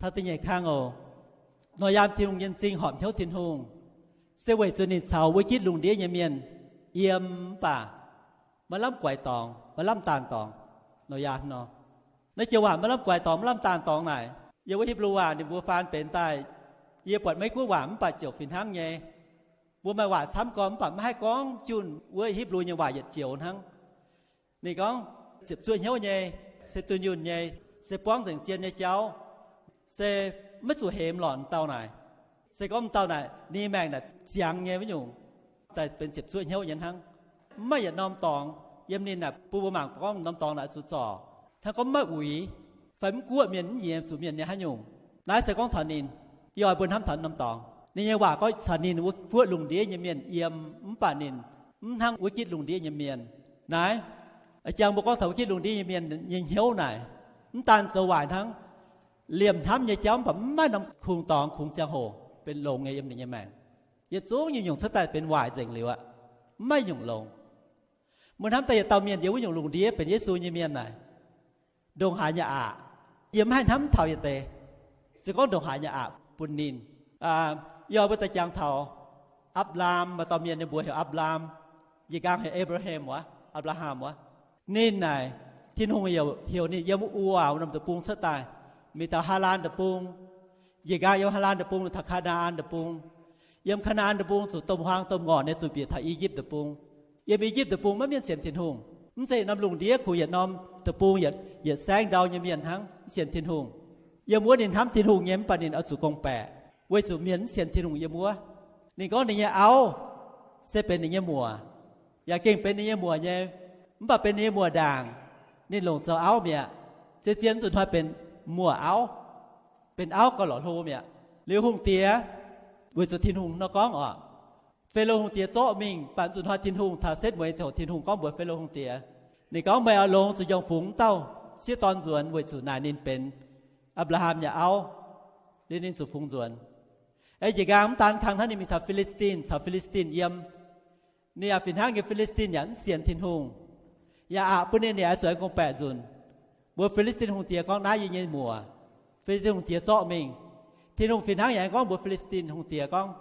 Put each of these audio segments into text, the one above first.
Taux da'nyeic kang oc. Noyaa Tin-Hungh nyei m'zing horpc hnyouv Tin-Hungh, se weic zuqc ninh caux wuov gitv lungh ndiev nyei mienh yiem mv baac maiv lamh guaix dorngx, maiv lamh daanh dorngx. Noyaa nor, naaiv joux waac maiv lamh guaix dorngx, maiv lamh daanh dorngx naaic, yiem wuov Hipv^lu waac ninh mbuo faan benx daaih, yie buatc Meiv Guoqv waac mv baac ziouc fih hnangv nyei. Mbuo maaih waac camv gorn mv baac maiv haih gorngv junh wuov Hipv^lu nyei waac yietc joux hnangv. Ninh gorngv ziepc zuoqv hnyouv nyei, se dunh yunh nyei, se buangv nzengc zien nyei jauv, se maiv zuqc hemx lorqc m'dauh naaic. Se gorngv m'dauh naaic ninh nyei maengc naaic ziangx nyei wuov nyungc, daaih benx ziepc zuoqv hnyouv nyei hnangv. Mv maaih yietc norm dorngx yiem ninh naaic bun mbuo mangc gorngv norm dorngx naaic zuqc zorc hnangv gorngv maiv uix, fai mv guoqv mienh, mv nyiex zuqc mienh nyei haaix nyungc. Naaiv se gorngv taux ninh. Yie oix mbuo hnamv taux norm dorngx. Ninh nyei waac gorngv caux ninh wuov guoqv lungh ndiev nyei mienh yiem, mv baac ninh mv hnangv wuov gitv lungh ndiev nyei mienh. Naaiv, jang mbuo gorngv taux wuov gitv lungh ndiev nyei mienh nyei hnyouv naaic, mv daan zoux waaic hnangv, liemh hnamv nyei jauv mv baac mv maaih norm kungx dorngx kungx ziangh hoc benx longx nyei yiem ninh nyei maengc. Yietc zungv nyungc-nyungc cuotv daaih benx waaic nzengc liuz aqv. Mv maaih nyungc longx. Mbuo hnamv daaih yietc dauh mienh yiem wuov nyungc lungh ndiev benx Yesu nyei mienh naaic, ndongc haaix nyungc aqc, yie mv haih hnamv taux yietc deix. Se gorngv ndongc haaix nyungc aqc bun ninh. Yie oix mbuo daaih jangx taux Apc^laam, maaih dauh mienh ninh mbuox heuc Apc^laam, yie nqaang heuc Abraham wuov, Apc^laa^ham wuov. Ninh naaic, Tin-Hungh heuc ninh yiem Ur, wuov norm deic-bung cuotv daaih, mingh taux Haalaan Deic-Bung. Yie nqaang yiem Haalaan Deic-Bung taux Kaa^naa^an Deic-Bung. Yiem Kaa^naa^an Deic-Bung zuqc domh huaang domh ngorc nyei zuqc bieqc taux I^yipv Deic-bung. Yiem I^yipv Deic-bung maiv mienh sienx Tin-Hungh. Mv zeiz norm lungh ndiev kungx yietc norm deic-bung yietc, yietc saengv ndau nyei mienh hnangv mv sienx Tin-Hungh. Yiem wuov ninh hnamv Tin-Hungh nyei mv baac ninh oix zuqc gorngv-baeqc, weic zuqc mienh mv sienx Tin-Hungh yiem wuov. Ninh gorngv ninh nyei auv se benx ninh nyei muoc, yaac gengh benx ninh nyei muoc nyei, mv baac benx ninh nyei muoc ndaangc. Ninh longc zoux auv mi'aqv. Zien-zien zuqc hnoi benx muoc auv, benx auv gauh lorqc hlo mi'aqv. Liuz hungh diex, weic zuqc Tin-Hungh nor gorngv oc, Faalo hungh diex zorqv mingh, baac zuqc hnoi Tin-Hungh taux setv mueiz ziouc Tin-Hungh gorngv mbuox Faalo hungh diex, ninh gorngv, meih oix longx zuqc njorngh fungx dauh sieqv dorn nzuonx weic zuqc naaic ninh benx Apc^laa^ham nyei auv. Liuz ninh zuqc fungx nzuonx. Aeqv, njiec nqaang mv daan kang hnangv, ninh mingh taux Fi^li^stin, caux Fi^li^stin yiem. Ninh yaac fih hnangv nyei, Fi^li^stin yaac mv sienx Tin-Hungh. Yaac aqc bun ninh, ninh oix zuqc aengx gorngv-baeqc nzunc, mbuox Fi^li^stin hungh diex gorngv, naaiv yie nyei muoc. Fi^li^stin hungh diex zorqv mingh. Tin-Hungh fih hnangv yaac aengx gorngv mbuox Fi^li^stin hungh diex gorngv,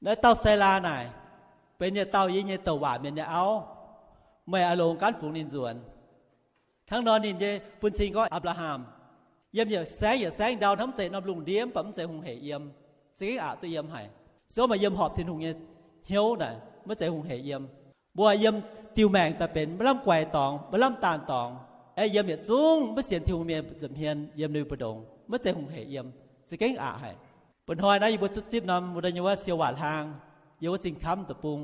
naaiv dauh Saalaa naaic benx yietc dauh yie nyei douc waac mienh nyei auv. Meih oix longx gaanv fungx ninh nzuonx. Hnangv nor ninh nyei bun cing gorngv Apc^laa^ham, yiem yietc saengv yietc saengv ndau hnangv, mv zeiz norm lungh ndiev mv baac mv zeiz hungh heic yiem, za'gengh aqc duqv yiem haic. Se gorngv meih yiem horpc Tin-Hungh nyei hnyouv naaic, maiv zeiz hungh heic yiem. Mbuo yiem diuh maengc daaih benx maiv lamh guaix dorngx, maiv lamh daanh dorngx, aeqv, yiem yietc zungv maiv sienx Tin-Hungh mienh nza'hmien yiem ninh mbu'ndongx, maiv zeiz hungh heic yiem, za'gengh aqc haic. Mba'hnoi naaiv yie mbuo duqv zipv norm wuov deix nyei wuov siou waac hlang, yiem wuov Zingh Kamv Deic-Bung,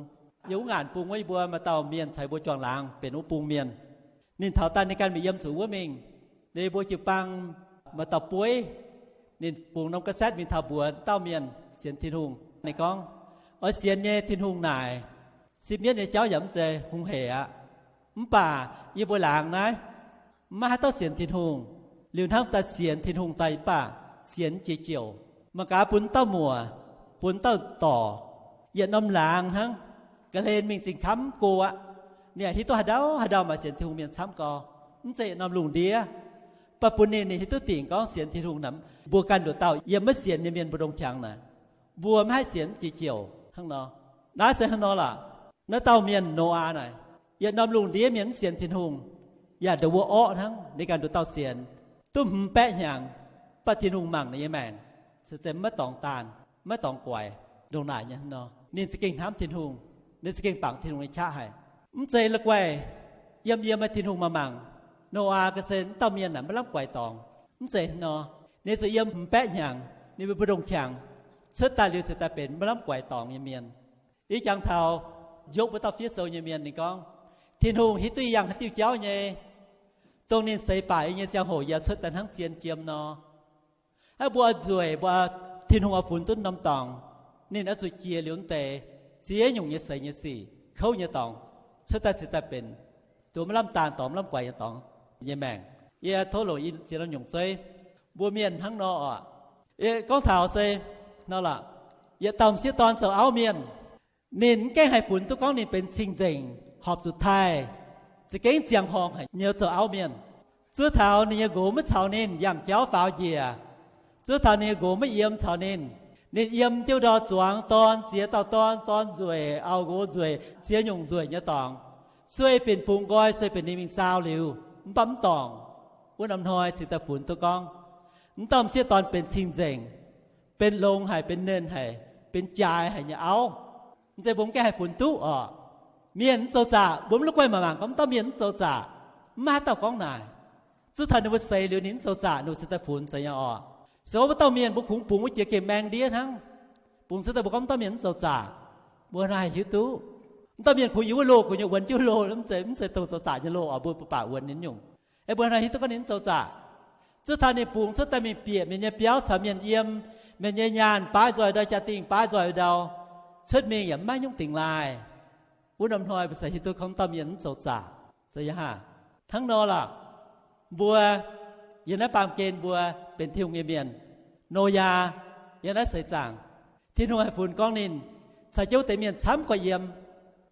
yiem wuov ngaanc bung wuov, yie mbuo maaih dauh mienh caux yie mbuo juangc laangz benx wuov bung mienh. Ninh taux daaih ninh ganh mingh yiem zuqc wuov mingh. Ninh mbuo jiu-baang maaih dauh bueiv, ninh bungx norm cassette mingh taux mbuox dauh mienh sienx Tin-Hungh. Ninh gorngv, oix sienx nyei Tin-Hungh naaic, sipv mienv nyei jauv yaac mv zeiz hungh heic aqv. Mv baac yie mbuo laangz naaiv, maiv haaix dauh sienx Tin-Hungh. Liuz hnangv daaih sienx Tin-Hungh daaih mv baac sienx jiex jiouc, mangc gaax bun dauh muoc, bun dauh dorc, yietc norm laangz hnangv, ga'hlen mingh Zingh Kamv mv go aqv. Ninh yaac hiuv duqv haaix ndau haaix ndau maaih sienx Tin-Hungh mienh camv gau, mv zeiz yietc norm lungh ndiev. Mv baac bun ninh, ninh hiuv duqv dingc gorngv sienx Tin-Hungh naaic, mbuo ganh nduqc dauh yiem maiv sienx nyei mienh mbu'ndongx qangx naaic, mbuo maiv haih sienx mv jiex jiouc hnangv nor. Naaiv se hnangv nor lorqc. Naaiv dauh mienh Noaa naaic, yietc norm lungh ndiev mienh mv sienx Tin-Hungh, yaac ndongc wuov orqv hnangv. Ninh ganh nduqc dauh sienx duqv hmz baeqv hnyangx, mv baac Tin-Hungh mangc ninh nyei maengc, se zeiz maiv dorngx daanh, maiv dorngx guaix, ndongc naaic nyei hnangv nor. Ninh za'gengh hnamv Tin-Hungh, ninh za'gengh bangc Tin-Hungh nyei qaqv haic. Mv zeiz la'guaih yiem yie maaih Tin-Hungh mangc mangc, Noaa ga'sie wuov dauh mienh naaic maiv lamh guaix dorngx. Mv zeiz hnangv nor. Ninh zuqc yiem hmz baeqv hnyangx, ninh mbuo mbu'ndongx qangx, cuotv daaih liuz ziouc daaih benx maiv lamh guaix dorngx nyei mienh. Ih jangx taux Yopv wuov dauh fiev sou nyei mienh, ninh gorngv, Tin-Hungh hiuv duqv yangh haaix diuh jauv nyei, dongh ninh seix baac yie nyei ziangh hoc yie cuotv daaih hnangv zien jiem nor. Hnangv mbuo oix nzueic, mbuo, Tin-Hungh oix funx duqv norm dorngx, ninh oix zuqc jiex liuz wuov deix ziex nyungc nyei seix nyei sic, kouv nyei dorngx, cuotv daaih ziouc daaih benx duqv maiv lamh daanh dorngx, maiv lamh guaix nyei dorngx nyei maengc. Yie tov longc ziex norm nyungc zeiv. Mbuo mienh hnangv nor oc. Yie gorngv taux se nor lorqc, yietc dauh m'sieqv dorn zoux auv mienh, ninh mv gaengh haih funx duqv gorngv ninh benx cing-nzengc, horpc zuqc taaih, za'gengh ziangh horngh haic nyei zoux auv mienh. Zuov taux ninh nyei nqox maiv caux ninh, yangh jauv faaux njiec, Zuov taux ninh nyei nqox maiv yiem caux ninh. Ninh yiem jienv ndor zuangx dorn, ziex dauh dorn, dorn nzueic, auv-nqox nzueic, ziex nyungc nzueic nyei dorngx. Sueih binc bungx nqoi, sueih binc ninh mingh saau liuz, mv baac mv dorngc. Wuov norm hnoi cingx daaih funx duqv gorngv, mv dauh m'sieqv dorn benx cing-nzengc, benx longx haic, benx nernh haic, benx jaaix haic nyei auv. Mv zeiz mbuo mv gaengh haih funx duqv orqc. Mienh mv zoux zaqc, mbuo mv la'guaih mangc mangc gorngv mv dauh mienh mv zoux zaqc. Mv maaih haaix dauh gorngv naaic. Zuov taux ninh mbuo seix liuz ninh mv zoux zaqc, ninh mbuo cingx daaih funx zoux nyei orqc. Se gorngv wuov dauh mienh mbuo kungx bungx wuov jiex gemh maeng ndiev hnangv, bungx cuotv daaih mbuo gorngv mv dauh mienh mv zoux zaqc, mbuo hnangv haaix hiuv duqv? Mv dauh mienh kungx yiem wuov loh, kungx yiem wuonx jienv wuov loh, mv zeiz, mv zeiz dongh zoux zaqc nyei loh oc, mbuo baac wuonx ninh nyungc. Aeqv, mbuo hnangv haaix hiuv duqv gorngv ninh mv zoux zaqc? Zuov taux ninh bungx cuotv daaih mingh bieqc mienh nyei biauv caux mienh yiem, mienh nyei nyaanh baaix nzoih ndau, jaa-dingh baaix nzoih ndau, cuotv mingh yaac mv maaih nyungc dingx laaih. Wuov norm hnoi mbuo cingx hiuv duqv gorngv dauh mienh mv zoux zaqc. Hnangv nor lorqc, mbuo yiem naaiv baamh gen mbuo benx Tin-Hungh nyei mienh. Noyaa yiem naaiv seix zaangc, Tin-Hungh haih funx gorngv ninh caux jienv wuov deix mienh camv gorx yiem,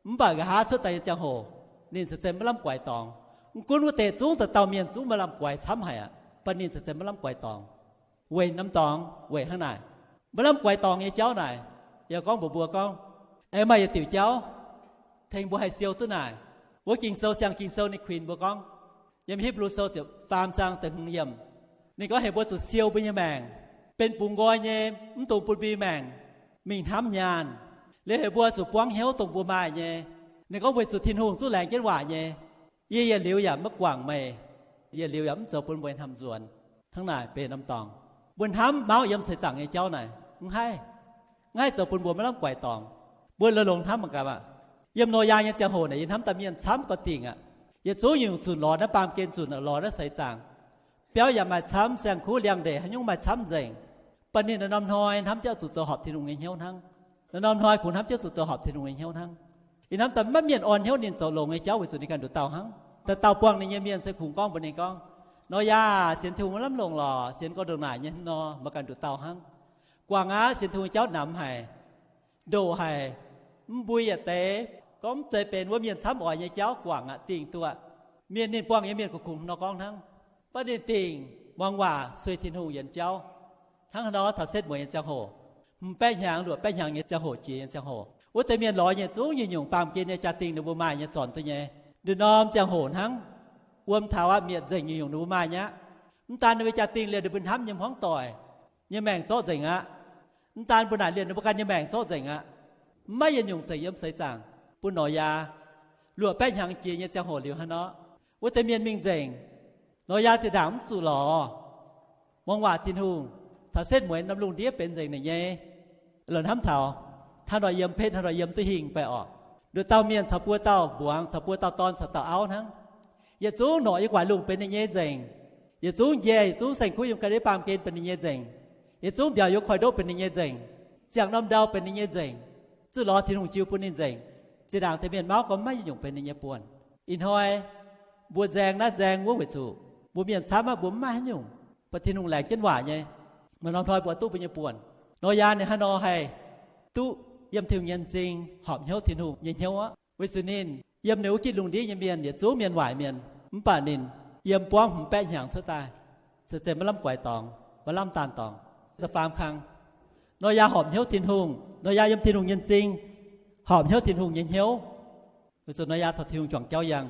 mv baac nqa'haav cuotv daaih nyei ziangh hoc, ninh cen zeiz maiv lamh guaix dorngx. Mv gunv wuov deix zungv dauh dauh mienh zungv maiv lamh guaix camv haic aqv, baac ninh cen zeiz maiv lamh guaix dorngx. Weic norm dorngx weic hnangv naaic, maiv lamh guaix dorngx nyei jauv naaic, yaac gorngv mbuox mbuo gorngv, aengx maaih yietc diuc jauv tengx mbuo haih siou duqv naaic. Wuov Ging-Sou, siang Ging-Sou ninh kuinx mbuo gorngv, yiem Hipv^lu Sou ziepc faam zaang da'hmz yiemc, ninh gorngv heuc mbuo zuqc siou mbuo nyei maengc, benx bungx nqoi nyei, mv dungx bun mbuo nyei maengc mingh hnamv nyaanh. Liuz heuc mbuo zuqc buangv hnyouv dongh mbuo maaih nyei. Ninh gorngv weic zuqc Tin-Hungh zungv laengz jienv waac nyei. Yie yietc liuz yaac maiv guangc meih, yietc liuz yaac mv zoux bun meih hnamv nzuonx. Hnangv naaic benx norm dorngx. Mbuo hnamv mauv yiem seix zaangc nyei jauv naaic mv haih, mv haih zoux bun mbuo maiv lamh guaix dorngx. Mbuo longx-longx hnamv mangc gaax aqv. Yiem Noyaa nyei ziangh hoc naaic yie hnamv daaih mienh camv gauh dingc aqv. Yietc zungv nyungc zunc lorz naaiv baamh gen zunc lorz naaiv seix zaangc. Biauv yaac maaih camv, saeng-kuv liangx-ndeic haaix nyungc maaih camv nzengc. Baac ninh naaiv norm hnoi hnamv jienv zuqc zoux horpc Tin-Hungh nyei hnyouv hnangv. Naaiv norm hnoi kungx hnamv jienv zuqc zoux horpc Tin-Hungh nyei hnyouv hnangv. Yie hnamv daaih maiv mienh orn hnyouv ninh zoux longx nyei jauv weic zuqc ninh ganh nduqc dauh hnangv. Dauh dauh buangh ninh nyei mienh se kungx gorngv mbuox ninh gorngv, Noyaa, sienx Tin-Hungh maiv lamh longc lorqc, sienx gauh ndongc naaic nyei nor, meih ganh nduqc dauh hnangv. Guangc aqv, sienx Tin-Hungh jauv namx haic, ndoqc haic, mv mbui yietc deix, gorngv mv zeiz benx wuov mienh camv oix nyei jauv guangc aqv, dingc duqv aqv. Mienh ninh buangh nyei mienh kungx-kungx nor gorngv hnangv. Baac ninh dingc muangx waac sueih Tin-Hungh yienx jauv. Hnangv haaix nor taux setv mueiz nyei ziangh hoc, hmz baeqv hnyangx luoqc baeqv hnyangx nyei ziangh hoc jiex nyei ziangh hoc, wuov deix mienh lorz nyei zungv nyungc-nyungc baamh gen nyei jaa-dingh ninh mbuo maaih nyei zornc duqv nyei. Nduqc norm ziangh hoc hnangv, wuom taux aqv, mietc nzengc nyungc-nyungc ninh mbuo maaih nyei aqv. Mv daan ninh mbuo jaa-dingh liemh ninh mbuo hnamv nyei hmuangv doic nyei maengc zorqv nzengc aqv. Mv daan mbuo naaic liemh ninh mbuo ganh nyei maengc zorqv nzengc aqv. Mv maaih yietc nyungc zengc yiem seix zaangc bun Noyaa. Luoqc baeqv hnyangx jiex nyei ziangh hoc liuz hnangv nor, wuov deix mienh mingh nzengc. Noyaa zinh ndaangc mv zuqc lorz, muangx waac Tin-Hungh, taux setv mueiz norm lungh ndiev benx nzengc ninh nyei. Lorz hnamv taux hnangv nor yiem, petv hnangv nor yiem duqv hingh fai orqc? Nduqc dauh mienh caux buo dauh mbuangz, caux buo dauh dorn, caux dauh auv hnangv. Yietc zungv norqc yiem guaax lungh benx ninh nyei nzengc. Yietc zungv njaih, yietc zungv saeng-kuv yiem ga'ndiev baamh gen benx ninh nyei nzengc. Yietc zungv mbiaauc yiem koiv-ndoqv benx ninh nyei nzengc. Ziangh norm ndau benx ninh nyei nzengc. Zuqc lorz Tin-Hungh jiu bun ninh nzengc. Zinh ndaangc deix mienh mauv gorngv maiv yietc nyungc benx ninh nyei buonc. Ih hnoi mbuo nzaeng naaiv nzaeng wuov weic zuqc mbuo mienh camv aqv, mbuo mv maaih haaix nyungc. Baac Tin-Hungh laengz jienv waac nyei. Maaih norm hnoi mbuo duqv mbuo nyei buonc. Noyaa ninh hnangv nor haih duqv yiem Tin-Hungh nyei m'zing, horpc hnyouv Tin-Hungh nyei hnyouv aqv. Weic zuqc ninh yiem ninh wuov gitv lungh ndiev nyei mienh yietc zungv mienh waaic mienh, mv baac ninh yiem buangv hmz baeqv hnyangx cuotv daaih, cen zeiz maiv lamh guaix dorngx, maiv lamh daanh dorngx. Da'faam kang, Noyaa horpc hnyouv Tin-Hungh. Noyaa yiem Tin-Hungh nyei m'zing, horpc hnyouv Tin-Hungh nyei hnyouv. Weic zuqc Noyaa caux Tin-Hungh juangc jauv yangh.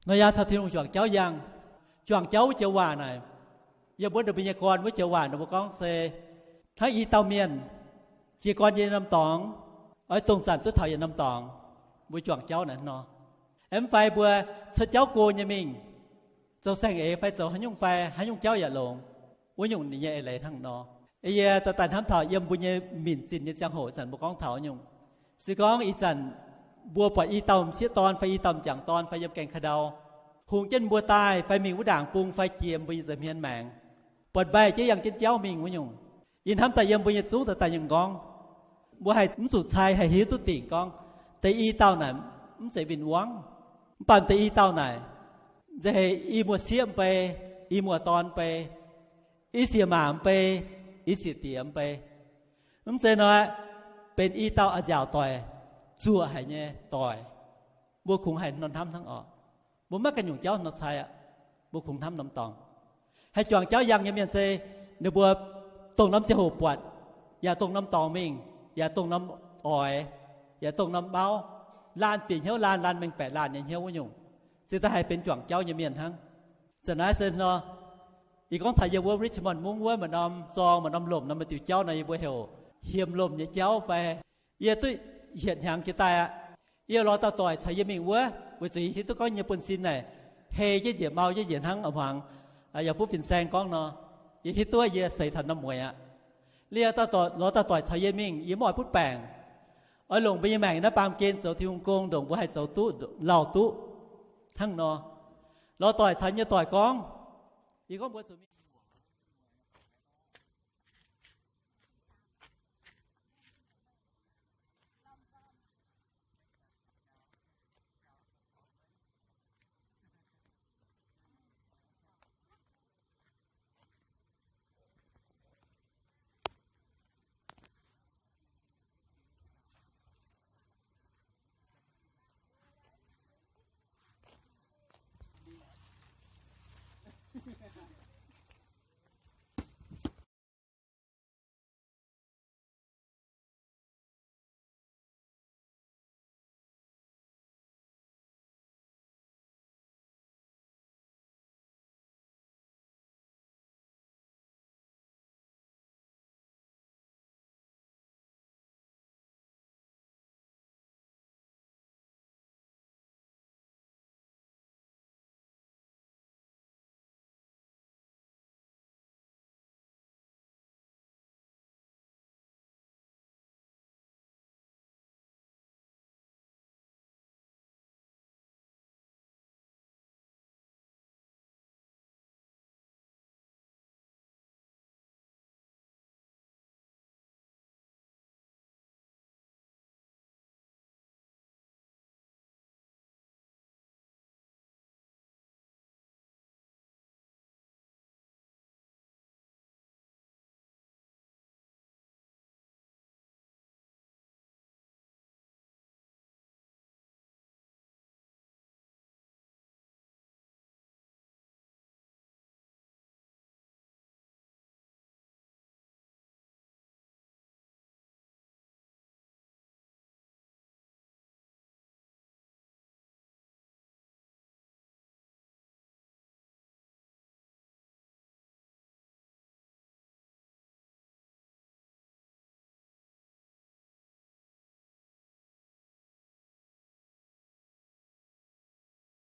Noyaa caux Tin-Hungh juangc jauv yangh. Juangc jauv wuov joux waac naaic, yiem wuov ninh mbuo nyei gorn wuov joux waac ninh mbuo gorngv se hnangv i dauh mienh jiez gorn yiem norm dorngx, oix dongh zanc duqv taux yietc norm dorngx. Mbuo juangc jauv naaiv nor, mv fai mbuo cuotv jauv go nyei mingh, zoux saeng-eix fai zoux haaix nyungc fai haaix nyungc jauv yaac longx. Wuov nyungc ninh nyei eix leiz hnangv nor. Yie daaih daaih hnamv taux yiem mbuo nyei minc zinh nyei ziangh hoc ih zanc mbuo gorngv taux nyungc. Se gorngv ih zanc mbuo buatc i dauh m'sieqv dorn fai i dauh m'jangc dorn fai yiem gaengh ka'ndau hungx jienv mbuo daaih fai mingh wuov ndaangc bung fai jiex mbuo nyei nza'hmien maengx, buatc mbaih jienv yangh jienv jauv mingh wuov nyungc. Yie hnamv daaih yiem mbuo nyei zungv daaih daaih nyungc gorngv, mbuo haih mv zuqc cai haih hiuv duqv dingc gorngv, deix i dauh naaic mv zeiz win-wangv. Mv baac deix i dauh naaic nzengc heix i muoz-sieqv m'bei, i muoz-dorn m'bei, i sieqv-maac m'bei, i sieqv-diex m'bei. Mv zeiz nor, benx i dauh a'nziaauc doic, zuoqc haic nyei doic. Mbuo kungx haih nor hnamv hnangv orqc. Mbuo maiv ganh nyungc jauv nor cai aqv. Mbuo kungx hnamv norm dorngx. Haih juangc jauv yangh nyei mienh se ninh mbuo dongh norm ziangh hoc buatc, yaac dongh norm dorngx mingh, yaac dongh norm oix, yaac dongh norm mauv, laanh bieqc hnyouv laanh, laanh mengh baeqc laanh nyei hnyouv wuov nyungc, se daaih haih benx juangc jauv nyei mienh hnangv. Za'naaiv se nor, yie gorngv taux yiem wuov Richmond mungv wuov maaih norm zorng, maaih norm lomc nor, maaih diuh jauv nor, yie mbuo heuc Hiem Lomh nyei jauv fai. Yie duqv hietc hnyangx jiex daaih aqv. Yie lorz dauh doic caux yie mingh wuov, weic zuqc yie hiuv duqv gorngv nyei buonv-sin naaic hei jienv njiec, mau jienv njiec hnangv, a'hmuangx yaac Fuqv Fin-Saeng gorngv nor, yie hiuv duqv yie seix taux norm mueiz aqv. Liuz lorz dauh doic caux yie mingh, yie mv oix butv baengc, oix longc mbuo nyei maengc naaiv baamh gen zoux Tin-Hungh gong, ndongc mbuo haih zoux duqv, lauh duqv hnangv nor. Lorz doic caux nyei doic gorngv, yie gorngv mbuo zuqc